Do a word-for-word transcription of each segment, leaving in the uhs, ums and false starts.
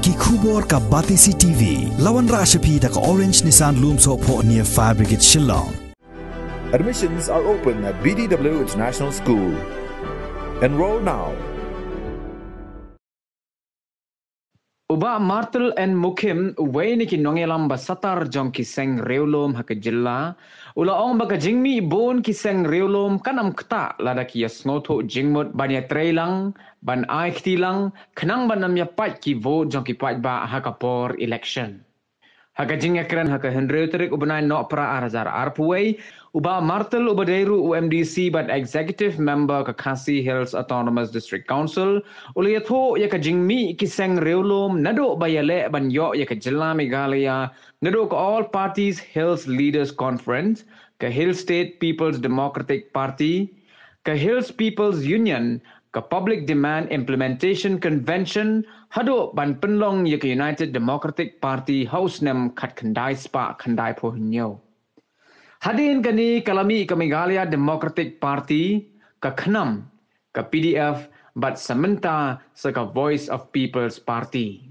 Ki khubor ka Batesi T V. La wanrah sha phi da ka Orange Nissan Lumsohphoh near Fire Brigade Shillong. Admissions are open at B D W International School. Enroll now. U Bah Martel N Mukhim, uwei na ki nongïalam ba satar jong ki seng riewlum ha ka jylla, u la ong ba ka jingmih bun ki seng riewlum kan ym ktah lada ki ïa sngewthuh jingmut ban ïatrei lang, ban ai kti lang, khnang ban ym ïa pait ki vote jong ki paidbah ha ka por election. Ha ka jingïakren ha ka hynriew tarik u bnai Nohprah ar hajar arphew wei, u Bah Martel uba dei ruh u M D C bad Executive Member ka Khasi Hills Autonomous District Council, u la ïathuh ïa ka jingmih ki seng riewlum naduh ba ïaleh ban ïoh ïa ka jylla Meghalaya, naduh ka All Parties Hills Leaders Conference, ka Hill State People's Democratic Party, ka Hills People's Union, ka Public Demand Implementation Convention, haduh ban pynlong ïa ka United Democratic Party ha u snem khatkhyndai spah khyndaiphew hynñiew. Hadien kane ka la mih ka Meghalaya Democratic Party, ka KHNAM, ka P D F, bad sa mynta sa ka Voice of People's Party.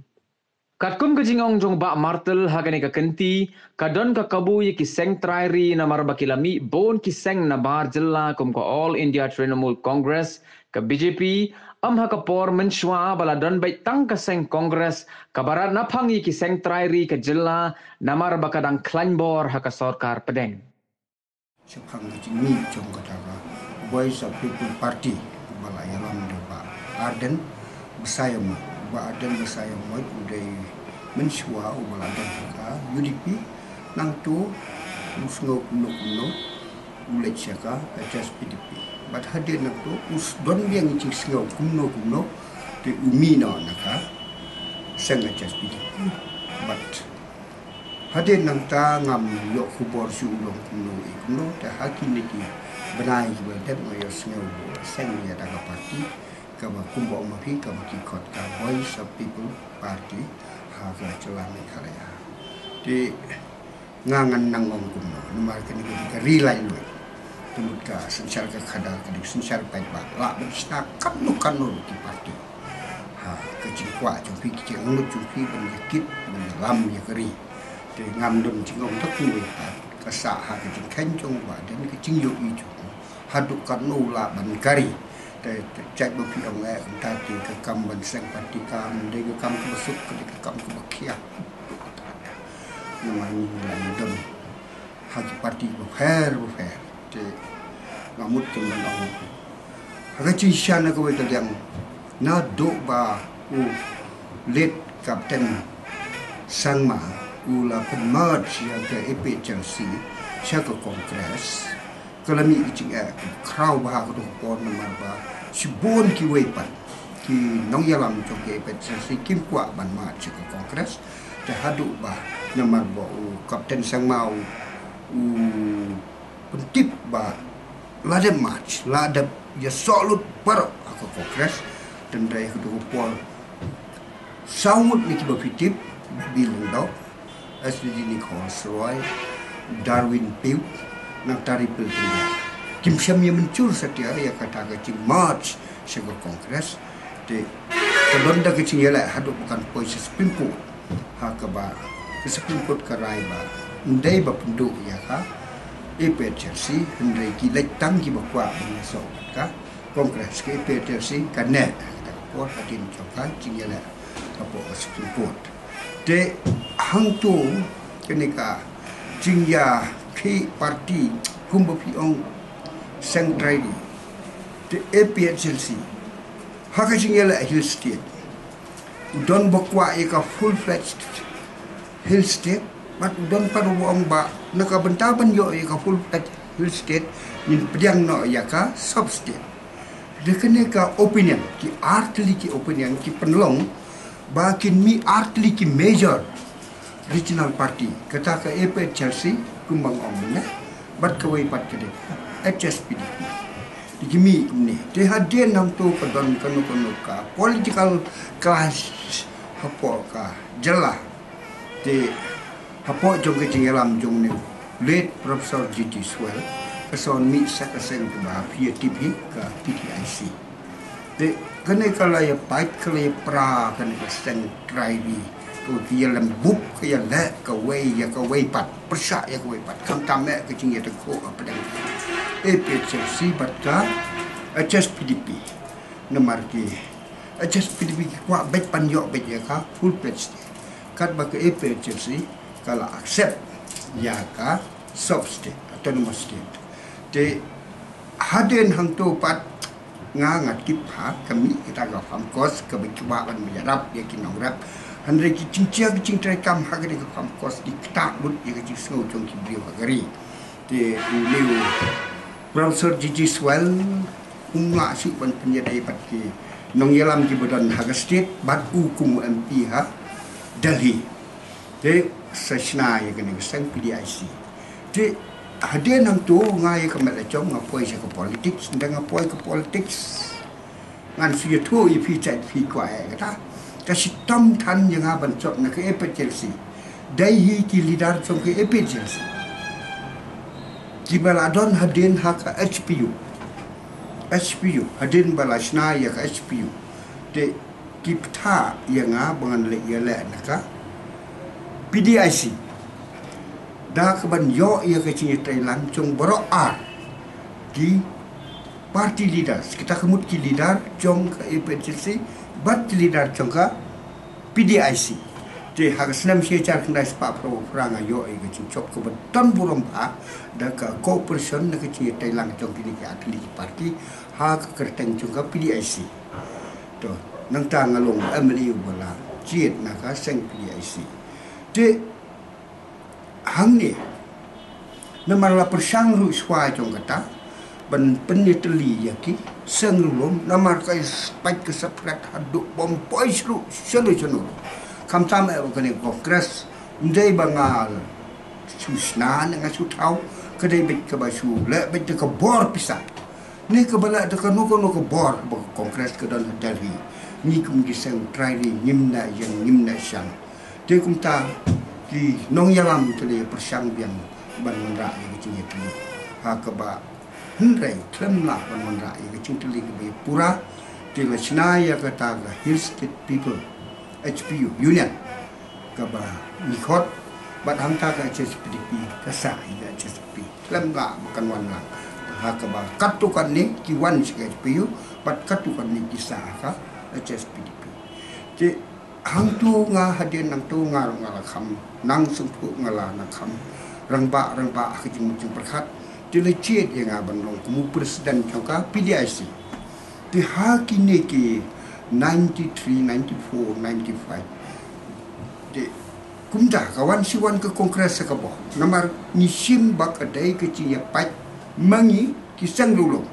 Katkum ka jingong jong Bah Martel ha kane ka kynti, ka don ka kabu ïa ki seng trai ri namar ba ki la mih bun ki seng nabar jylla kum ka All India Trinamool Congress, ka B J P, ym ha ka por mynshuwa ba la don beit tang ka seng Congress, kaba rat naphang ïa ki seng trai ri ka jylla namar ba ka dang khlaiñ bor ha ka sorkar pdeng. Shaphang ka jingmih jong kata ka Voice of People Party ba la ïalam da Bah Ardent Basaiawmoit. Bah Ardent Basaiawmoit u dei mynshuwa uba la don ha ka U D P, nangta u sngew kumno kumno u leit sha ka H S P D P. Bad hadien nangta u don biang jingsngew kumno kumno te u mih noh na ka seng H S P D P. Bad hadien nangta ngam ïoh khubor shuh u long kumno eh kumno, te ha kine ki bnai kiba la dep nga ïohsngew ba u la seng ïa kata ka party kaba kumba ong ma phi kaba ki khot ka Voice of People Party ha ka jylla Meghalaya. Te nga ngan nang ong kumno namar kane ka dei ka ri laitluid. Te mut ka synshar ka khadar ka dei ka synshar paidbah, lah ban shna katno katno ruh ki party. Ha ka jingkwah jong phi, ki jingangnud jong phi ban ïa kit ban ïalam ïa ka ri. Te ngam don jingong da kumwei pat, ka sah ha ka jingkheiñ jong u Bah Ardent, ka jingïohi jong u haduh katno u lah ban kari. Te jait ba phi ong eh kumta te ka kam ban seng party kam dei ka kam kaba suk, ka dei ka kam kaba khia. Namar ngi la ïadon ha ki party bapher bapher. Te nga mut kum ban ong ha ka jingshisha na kawei ka liang, naduh ba u late Captain Sangma u la pynmerge ïa ka A P H L C sha ka Congress, ka la mih ka jingeh kaba khraw bha ha kato ka por namar ba shibun kiwei pat ki nongïalam jong ka A P H L C kim kwah ban merge sha ka Congress. Te haduh ba namar ba u Captain Sangma u, u pyntip ba la dep merge, la dep ïasoh lut baroh ha ka Congress. Te hynrei ha kato ka por saw ngut na kiba phi tip, Baby Lyngdoh, Ashley Nicole Roy, Darwin Pugh, nangta Ripple Tynriew, kim shym ïa mynjur satia ïa kata ka jingmerge sha ka Congress. Te ka don da ka jingïaleh haduh ba kan poi sha Supreme Court, ha kaba ka Supreme Court ka rai ba ym dei ba pynduh ïa ka A P H L C, hynrei ki leit tang kiba kwah ban ïasoh bad ka Congress. Ka A P H L C ka neh ha kata ka por hadien jong ka jingïaleh hapoh ka Supreme Court. Te hangto kane ka jingïakhih party kumba phi ong seng trai ri, te A P H L C ha ka jingïaleh Hill State, u don ba kwah ïa ka full fledged Hill State, bad u don pat uba ong ba na ka bynta ban ïoh ïa ka full fledged Hill State, ngin pdiang noh ïa ka sub state. Te kane ka opinion, ki artylli ki opinion ki pynlong ba kin mih artylli ki major regional party, kata ka A P H L C kumba nga ong mynne, bad kawei pat ka dei ka H S P D P. Te ki mih kumne. Te hadien hangto ka don kano kano ka political clash hapoh ka jylla. Te hapoh jong ka jingïalam jong une u late Professor G T Swell, ka sa wan mih sha ka seng kaba phi ïa tip hi, ka P T I C. Te kane ka la ïa pait, ka la ïa pra kane ka seng trai ri. Ka ïa lem bup, ka ïa leh kawei ïa kawei pat, pyrshah ïa kawei pat. Khamtam eh ka jingïatangkhuh hapdeng A P H L C bad ka H S P D P. Namar ki H S P D P ki kwah beit ban ïoh beit ïa ka full fledged state. Katba ka A P H L C ka la accept ïa ka sub state, autonomous state. Te hadien hangto pat nga, nga tip ha ka mih kita ka farm cost kaba ki kwah ban ïarap ïa ki nongrep. Hynrei ki jingjia ki jingtreikam ha kane ka farm cost ki ktah lut ïa ka jingsngew jong ki briew ha ka ri. Te u Professor G G Swell um lah shuh ban pynïadei bad ki nongïalam kiba don ha ka state bad u kum u M P ha Delhi. Te sa shna ïa kane ka seng P D I C. Te hadien hangto nga ïa ka met la jong nga poi sha ka politics, ynda nga poi ka politics ngan shu ïathuh ïa phi, ïa phi kwah eh kata. Ka shitom than ïa nga ban jop na ka A P H L C. Dei hi ki leader jong ka A P H L C kiba la don hadien ha ka H P U. H P U, hadien ba la shna ïa ka H P U. Te ki pynthah ïa nga ba ngan leit ïaleh na ka P D I C. Da kaban ïoh ïa ka jingïatreilang jong baroh ar ki party leaders, kita ka mut ki leader jong ka A P H L C bad ki leader jong ka P D I C. Te ha ka snem shi hajar khyndai spah phraphew phra nga ïoh ïa ka jingjop kaba don burom bha da ka cooperation na ka jingïatreilang jong kine ki artylli ki party ha ka kyrteng jong ka P D I C. To, nangta nga long M L A uba la jied na ka seng P D I C. Te hangne namar la pyrshang ruh shuwa jong kata ban pynïatylli ïa ki seng riewlum, namar ka pait ka separate haduh bym poi shuh shano shano. Khamtam eh ba kane Congress, ym dei ba nga shu shna ne nga shu thaw, ka dei beit kaba shu leh beit da ka bor pisa. Ni kaba lah da kano kano ka bor ba ka Congress ka don ha Delhi. Ngi kum ki seng trai ri ngim nang ïeng ngim nang shang. Te kumta ki nongïalam te la pyrshang biang ban wanrah ïa ka jingïatylli. Ha kaba hynrei khlem lah ban wanrah ïa ka jingtylli kaba ïa pura, te la shna ïa kata ka Hill State People, H P U, Union. Kaba ngi khot, bad hangta ka H S P D P, ka sah ïa ka H S P D P. Khlem lah ba kan wan lang. Ha kaba katto katne ki wan sha ka H P U, bad katto katne ki sah ha ka H S P D P. Te hangto nga hadien hangto nga ruh nga la kham nang sngewthuh, nga la nang kham rangbah rangbah ha ka jingmut jingpyrkhat. Te la jied ïa nga ban long kum u president jong ka P D I C. Te ha kine ki ninety-three, ninety-four, ninety-five. Te kumta ka wan shi wan ka Congress ha ka bor. Namar ngi shim ba ka dei ka jingïapait ma ngi ki seng riewlum.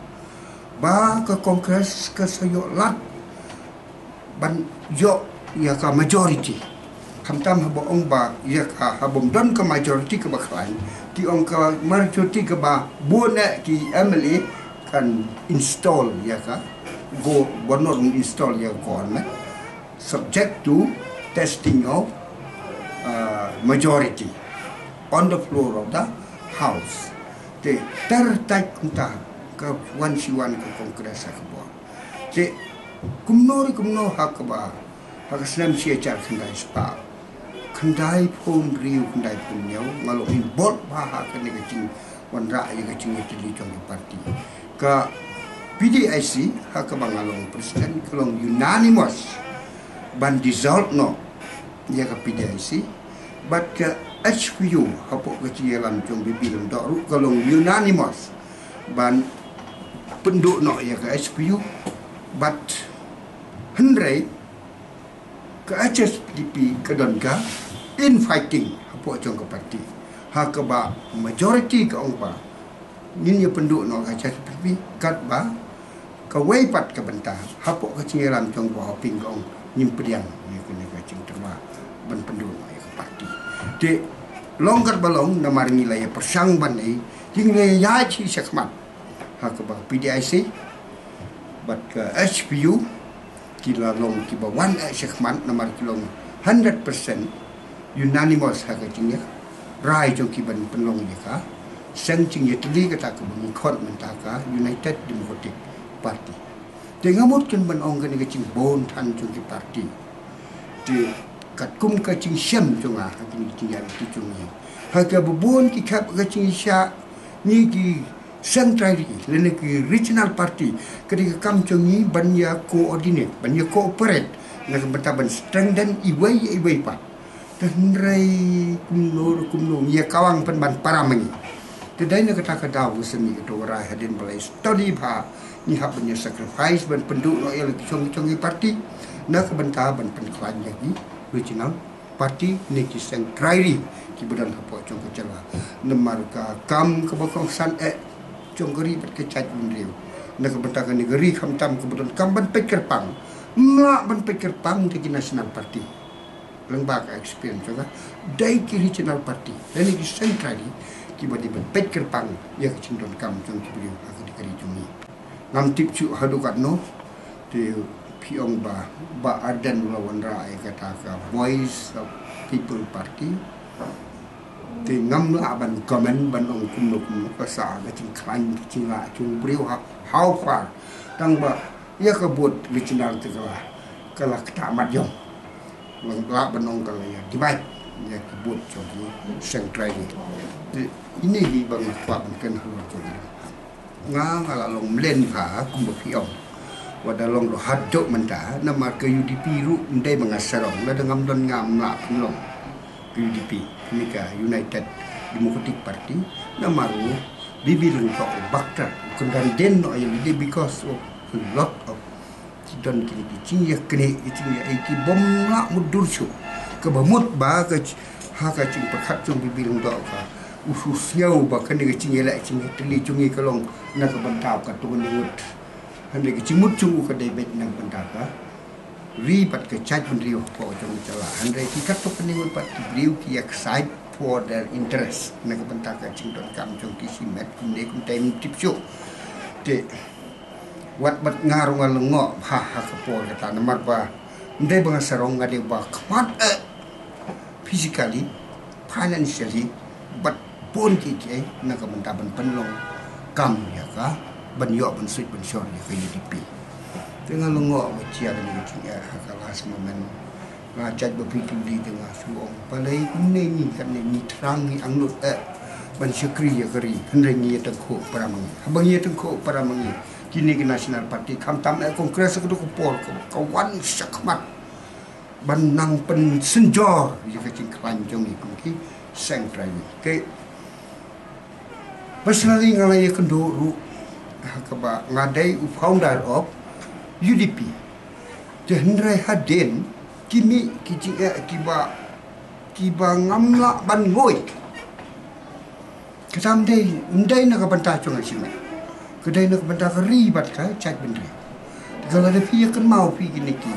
Ba ka Congress ka sa ïoh lad ban ïoh ïa ka majority. Khamtam haba ong ba ïa ka, haba ym don ka majority kaba khlaiñ, ki ong ka majority kaba bun eh ki M L A kan install ïa ka go-, governor install ïa ka government subject to testing of, uh, majority on the floor of the house. Te ter tai kumta ka wan shi wan ka Congress ha ka bor. Te kumno re kumno ha kaba, ha ka snem shi hajar khyndai spah khyndai phew hynriew, khyndai phew hynñiew, nga long involved bha ha kane ka jingwanrah ïa ka jingïatylli jong ka party. Ka P D I C, ha kaba nga long president, ka long unanimous ban dissolve noh ïa ka P D I C. Bad ka H P U, hapoh ka jingïalam jong Baby Lyngdoh ruh ka long unanimous ban pynduh noh ïa ka H P U. Bad hynrei ka H S P D P ka don ka infighting hapoh jong ka party. Ha kaba majority ka ong ba ngin ïa pynduh noh ka H S P D P, katba kawei pat ka bynta hapoh ka jingïalam jong Bah Hoping ka ong ngim pdiang ïa kane ka jingtyrwa ban pynduh noh ïa ka party. Te long katba long, namar ngi la ïa pyrshang ban ei, ngi la ïa ïaid shi shakhmat ha kaba P D I C bad ka H P U ki la long kiba wan eh shakhmat, namar ki long hundred percent unanimous ha ka jingïarai jong ki ban pynlong ïa ka seng jingïatylli kata kaba ngi khot mynta ka United Democratic Party. Te nga mut kan ban ong kane ka jingbun than jong ki party. Te katkum ka jingshem jong nga ha kine ki jingïaid lynti jong ngi, ha kaba bun ki khap ka jingshah ngi ki seng trai ri lane ki regional party. Ka dei ka kam jong ngi ban ïa coordinate, ban ïa cooperate na ka bynta ban strengthen iwei ïa iwei pat. Te hynrei kumno kumno ngi ïa kawang pynban para ma ngi. Te dei na kata ka daw ka seng ngi ka to rai hadien ba la study bha, ngi hap ban ïa sacrifice ban pynduh noh ïa la ki jong ki jong ki party na ka bynta ban pynkhlaiñ ïa ki regional party ne ki seng trai ri ki ba don hapoh jong ka jylla. Namar ka kam kaba kongsan eh jong ka ri bad ka jaitbynriew. Na ka bynta kane ka ri khamtam kaba donkam ban peit kyrpang, ym lah ban peit kyrpang da ki national party. Lyngba ka experience jong nga, dei ki regional party lane ki seng trai ri ki ba dei ban peit kyrpang ïa ka jingdonkam jong ki briew ha ka ri jong ngi. Ngam tip shuh haduh katno. Te phi ong ba Bah Ardent u la wanrah ïa kata ka Voice of People Party. Te ngam lah ban comment ban ong kumno kumno ka sa ka jingkhlaiñ ka jingleh jong u briew ha, how far. Tang ba ïa ka vote regional te ka la, ka la ktah mat ïong. Ngam lah ban ong ka la ïa divide ïa ka vote jong ki seng trai ri. Te ine hi ba nga kwah ban kren halor jong ngi. Nga, nga la long mlien bha kumba phi ong. Wat la long dohad doh mynta, namar ka U D P ruh ym dei ba nga sarong, lada ngam don ngam lah pynlong ka U D P, kane ka United Democratic Party, namar u Bibi Lyngdoh u bakter, u kynran dien noh ïa lade because of a lot of ki don kine ki jingïaknieh, ki jingïa, eh, ki bym lah mutdur shuh. Kaba mut ba ka j-, ha ka jingpyrkhat jong Bibi Lyngdoh ka, u shu sngew ba kane ka jingïaleh jingïatylli jong ngi ka long na ka bynta ka to kane ngut. Hynrei ka jingmut jong u ka dei beit na ka bynta ka ri bad ka jaitbynriew hapoh jong ka jylla. Hynrei ki katto katne ngut pat ki briew ki excite for their interest na ka bynta ka jingdonkam jong ki shimet kumne kumta, ym tip shuh. Te wat bad nga ruh nga lyngngoh bha ha ka por kata, namar ba ym dei ba nga sarong, nga dei ba khmat eh physically, financially, bad bun kiei kiei na ka bynta ban pynlong kam ïa ka, ban ïoh ban suit ban shor ïa ka U D P. Te nga lyngngoh ba jia kane ka jingeh ha ka last moment. Nga judge ba phi tylli te nga shu ong, balei kumne ngi, katne ngi thrang ngi angnud eh ban shakri ïa ka ri, hynrei ngi ïa tyngkhuh para ma ngi. Haba ngi ïa tyngkhuh para ma ngi, kine ki National Party, khamtam eh Congress, ka dei ka por ka, ka wan shakhmat ban nang pynsynjor ïa ka jingkhlaiñ jong ngi kum ki seng trai ri. Te personally nga la ïakynduh ruh ha kaba nga dei u founder of U D P. Te hynrei hadien ki mih ki jingeh kiba, kiba ngam lah ban ngoi. Kata ym dei, ym dei na ka bynta jong nga shimet. Ka dei na ka bynta ka ri bad ka jaitbynriew. Te ka lada phi ïa kynmaw phi kine ki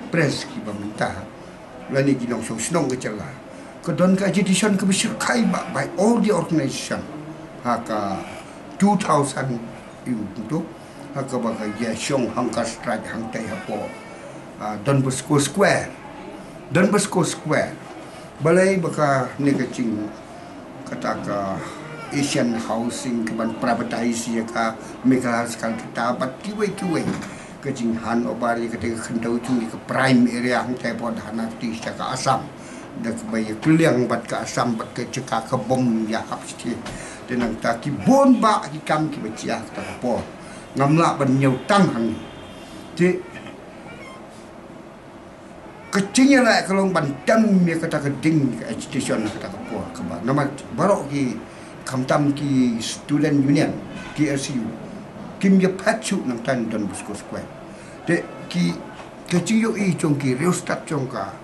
press kiba mynta, lane ki nongshong shnong ka jylla, ka don ka agitation kaba shyrkhei ba by all the organization ha ka two thousand, ïa u tu, ha kaba ka ïa shong hunger strike hangtai hapoh, ah, Don Bosco Square. Don Bosco Square. Balei ba kane ka jing, kata ka Asian Housing kaban privatise ïa ka Meghalaya Housing Corporation bad kiwei kiwei, ka jing hand over ïa kata ka khyndew jong ïa ka prime area hangtai hapoh Dhanakti sha ka Assam. Da kaba ïa kylliang bad ka Assam bad ka jaka ka bym ïahap shisha. Te nangta ki bun bah ki kam kiba jia ha kata ka por. Ngam lah ban ñiew tang hangne. Te ka jingïaleh ka long ban tem ïa kata ka ding ka agitation ha kata ka por kaba, namar baroh ki, khamtam ki student union, T S U, kim ïa phet shuh nangta na Don Bosco Square. Te ki, ka jingïohi jong ki riewstad jong ka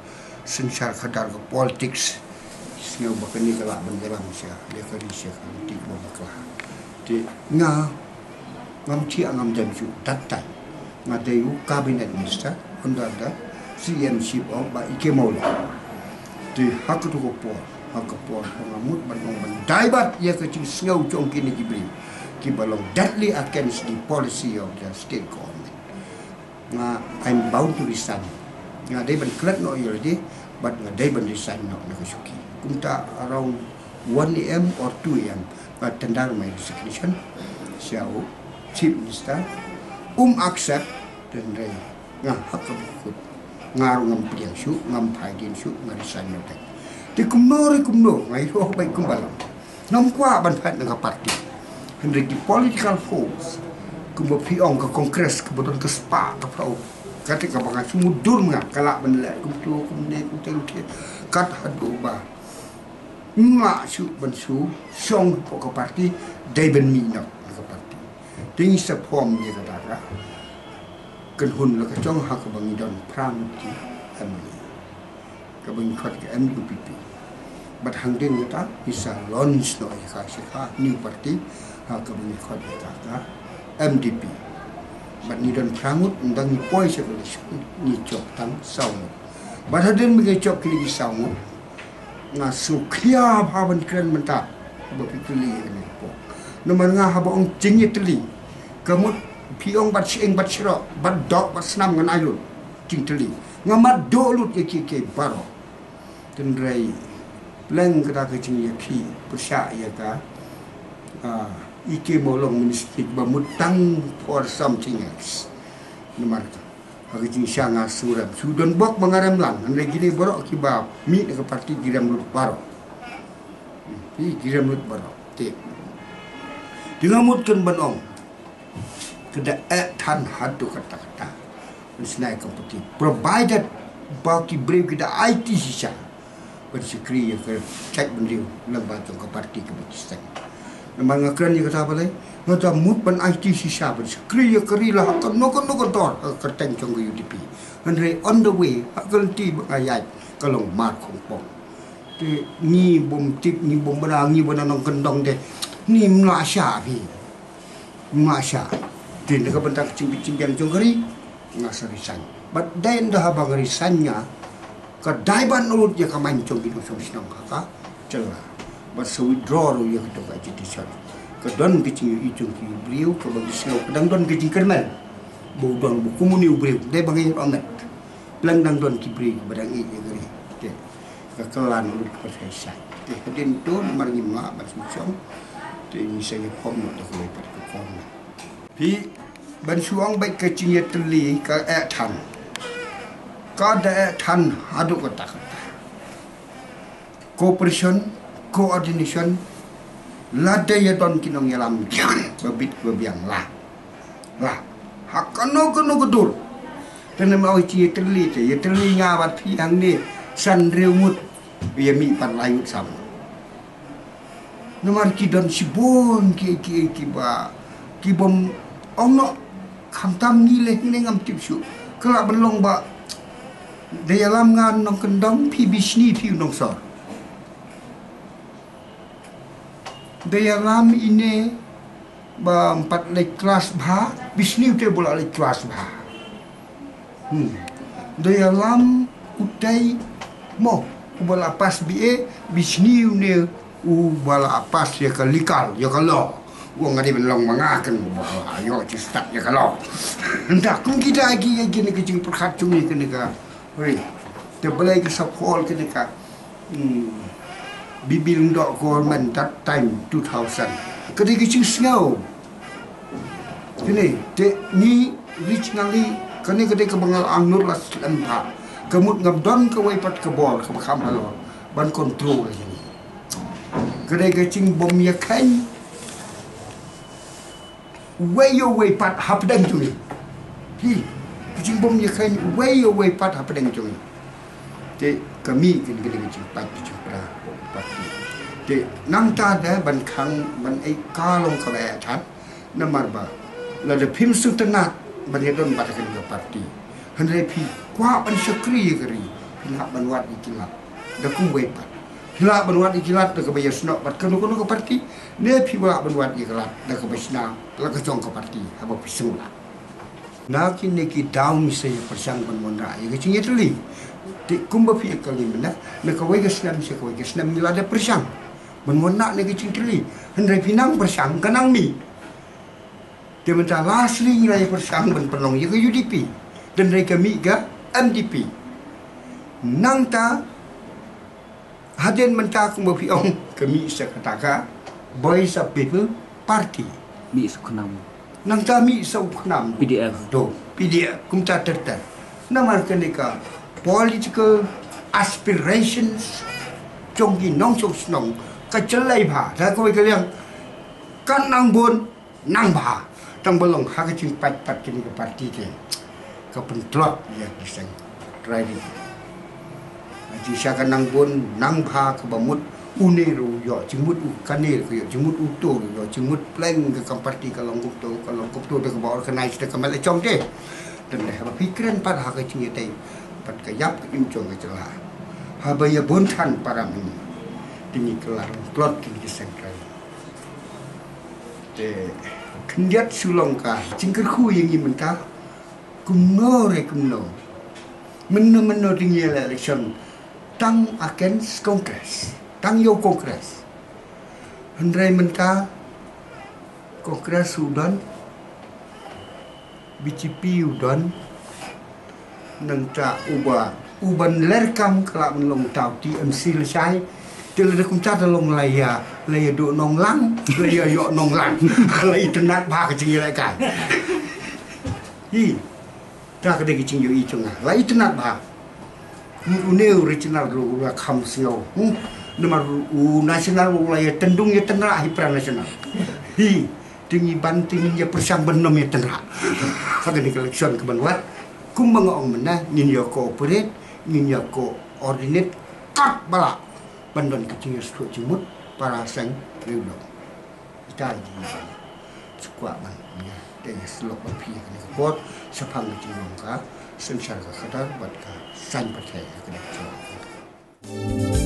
synshar khadar ka politics, ki sngew ba kane ka lah ban ïalam sha ïa ka ri sha ka lynti kaba bakla. Te nga, ngam thiah ngam dem shuh, that time nga dei u cabinet minister under the C M ship of Bah E K Mawlong. Te ha kato ka por, ha ka por ba nga mut ban ong ban divert ïa ka jingsngew jong kine ki briew kiba long deadly against the policy of the state government. Nga, I'm bound to resign. Nga dei ban klet noh ïa lade bad nga dei ban resign noh na ka shuki. Kumta around one A M or two A M nga tender my resignation sha u Chief Minister. Um accept, Hynrei nga ha ka bukut, nga ruh ngam pdiang shuh, ngam phai dien shuh, nga resign noh. Te kumno re kumno, nga ïoh beit kumba long. Ngam kwah ban phai na ka party. Hynrei ki political force, kumba phi ong ka Congress, kaba don ka spah ka phew. Kata kaba nga shu mutdur, nga ka lah ban leh kumto kumne kumte kumte. Kat haduh ba ngam lah shuh ban shu shong hapoh ka party, dei ban mih noh na ka party. Te ngi sa form ïa kata ka kynhun la ka jong ha kaba ngi don phra ngut ki MLA, kaba ngi khot ka MUPP. Bad hadien kata ngi sa launch noh ïa ka sha ka new party, ha kaba ngi khot ïa ka ka MDP. Bad ngi don phra ngut, ynda ngi poi sha ka election ngi jop tang saw ngut. Bad hadien ba ngi jop kine ki saw ngut, nga sngewkhia bha ban kren mynta ba phi kylli ïa kane ka por. Namar nga haba ong jingïatylli, ka mut phi ong bad shyieng bad shroh, bad doh bad snam, ngan ai lut jingtylli. Nga mad duh lut ïa kiei kiei baroh. Hynrei pleng kata ka jingïakhih pyrshah ïa ka, ah, E K Mawlong Ministry ba mut tang for something else. Namar ka ha ka jingshisha nga shu rem, shu don bok ba nga rem lang. Hynrei kine baroh kiba mih na ka party ki rem lut baroh. Hmm, ki rem lut baroh. Te, te nga mut kan ban ong, ka da eh than haduh katta katta ban shna ïa ka party, provided ba ki briew ki da aiti shisha ban shakri ïa ka jaitbynriew lyngba jong ka party kaba ki seng. Namar nga kren ïa kata balei, nga da mut ban aiti shisha ban shakri ïa ka ri la ha kano kano ka dor ha ka kyrteng jong ka UDP. Hynrei on the way, ha ka lynti ba nga ïaid, ka long mar khongpong. Te ngi bym tip, ngi bym bna, ngi bna nongkyndong te, ngi mlah sha phi. Mlah sha. Te na ka bynta ka jingbit jingbiang jong ka ri, nga sa resign. Bad dei ynda haba nga resign nga, ka dei ban lut ïa ka main jong ki nongshong shnong ha ka jylla. Bad sa withdraw ruh ïa kato ka agitation. Ka don ka jingïohi jong ki briew kaba ki sngew ka dang don ka jingkyrmen ba u don ba kum une u briew, dei ba nga ïoh met. Pleng dang don ki briew ba dang ïeit ïa ka ri. Te ka kylla noh lut ka pyrthei shai. Te hadien to namar ngim lah ban shu shong, te ngi sa ïakhom noh da kawei pat ka kong. Phi, ban shu ong beit ka jingïatylli ka eh than, ka da eh than haduh katta katta. Cooperation, coordination, lada ïa don ki nongïalam ba bit ba biang, la, la ha kano kano ka dur. Te namar ïa ka jingïatylli, te ïatylli nga bad phi hangne san hynriew ngut, ïa mih pat lai ngut sam. Namar ki don shibun ki, ki, kiba, ki bym ong noh, khamtam ngi leh ngi ne ngam tip shuh. Ka lah ban long ba da ïalam nga nongkyndong, phi bishni phi u nongsor. Da ïalam ine ba ym pat leit klas bha, bishni ute ba la leit klas bha. Hmm. Da ïalam utei mo, uba la pass B A, bishni une uba la pass ïa ka legal, ïa ka law. U ong nga dei ban long ma nga kan, ba ïoh jingstad ïa ka law. Nda kum kita ki, ïa kine ka jingpyrkhat jong ngi kane ka. Hoi. Te balei ka sa phol kane ka. Hmm. Bibil Lyngdoh government that time, two thousand. Ka dei ka jingsngew. Kane, te ngi originally, kane ka dei kaba nga la angnud la slem bha. Ka mut ngam don kawei pat ka bor kaba kham halor ban control ïa kane. Ka dei ka jingbym ïakheiñ uwei uwei pat hapdeng jong ngi. Hi, ka jingbym ïakheiñ uwei uwei pat hapdeng jong ngi. Te ka mih kane ka dei ka jingpait ka jingpra. Te nangta da ban khang ban ai ka long kaba eh than. Namar ba lada phim sngewtynnat ban ïadon bad kane ka party, hynrei phi kwah ban shakri ïa ka ri, phi lah ban wad ïa ki lad da kumwei pat. Phi lah ban wad ïa ki lad da kaba ïasnoh bad kano kano ka party, ne phi lah ban wad ïa ki lad da kaba shna la ka jong ka party haba phi sngewlad. Na kine ki daw ngi sa ïa pyrshang ban wanrah ïa ka jingïatylli. Te kumba phi ïa kylli mynta, na kawei ka snem sha kawei ka snem ngi la dep pyrshang ban wanrah ïa ka jingïatylli. Hynrei phi nang pyrshang ka nang mih. Te mynta last ngi la ïa pyrshang ban pynlong ïa ka U D P. Hynrei ka mih ka M D P. Nangta hadien mynta kumba phi ong ka mih sa kata ka Voice of People Party. Mih sa ka nam. Nangta mih sa u khnam. P D F. Do, P D F, kumta ter ter. Namar kane ka political aspirations jong ki nongshong shnong ka jyllei bha. Da kawei ka liang, kan nang bun, nang bha. Tang ba long ha ka jingpait pat kine ka parti te, ka pyntlot ïa ki seng trai ri. Jingshisha ka nang bun nang bha kaba mut une ruh ïoh jingmut, u kane ruh ïoh jingmut, uto ruh ïoh jingmut, pleng ka kam parti ka long kumto, ka long kumto, da kaba organize da ka met la jong te. Te haba phi kren pat ha ka jingïadei bad ka ïap ka im jong ka jylla, haba ïa bun than para mynnin, te ngi kylla tlot kine ki seng trai. Te khyndiat shu long ka jingkyrkhu ïa ngi mynta, kumno re kumno, mynno mynno te ngi ïaleh election tang against Congress, tang ïa u Congress. Hynrei mynta Congress u don, B J P u don, nangta uba, uban ler kam ka lah ban long uta u T M C lashai. Te lada kumta da long la ïa, la ïa duh nonglang, la ïa ïoh nonglang. La itynnad bha ka jingïalehkai. Hi. Ta ka dei ka jingïohi jong nga. La itynnad bha. Une u regional ruh u la kham sngew. Hmm. Namar u national u la ïa tyndung ïa tynrah hi para national. Hi. Te ngi ban te ngin ïa pyrshang ban ym ïa tynrah ha kane ka election kaban wan. Kumba nga ong mynne, ngin ïa cooperate, ngin ïa coordinate katba lah ban don ka jingïasyllok jingmut para seng riewlong. Ita i jingmut. Shu kwah ban ïa, te ïa syllok bad phi ha kane ka por shaphang ka jinglong ka synshar ka khadar bad ka saiñ pyrthei ha kane ka por.